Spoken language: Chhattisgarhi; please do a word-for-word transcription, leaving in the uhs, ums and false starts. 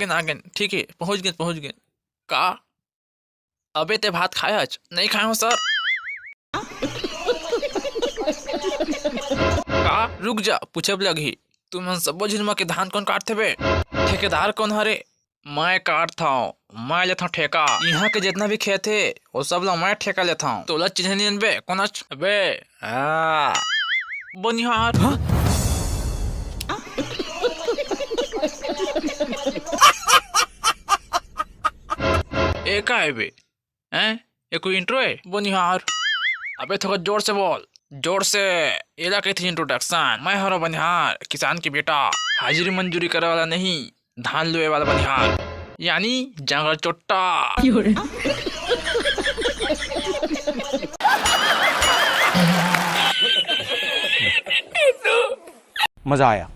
नागिन, ठीक है, पहुंच गए, पहुंच गए। का? अबे ते भात खाए हच? नहीं खाए हो सर। का? रुक जा, पूछब लगही। तुमन सब्बो झिन म के धान कौन काटथे बे? ठेकेदार कौन हरे? मैं काटथव, मैं लेथव ठेका। यहाँ के जितना भी खेत हे, वो सब ला मैं ठेका लेथव। तोला चिन्हे नहीं बे, कौन अच-, अबे, आ, बनिहार। हाँ? ए का है बे? हैं? ये कोई इंट्रो है? बनिहार। अबे थोड़ा जोर से बोल, जोर से। एला कहथे इंट्रोडक्शन। मैं हरो बनिहार, किसान के बेटा, हाजिरी मंजूरी करे वाला नहीं, धान लुए वाला बनिहार, यानी जांगर चोट्टा। मजा आया।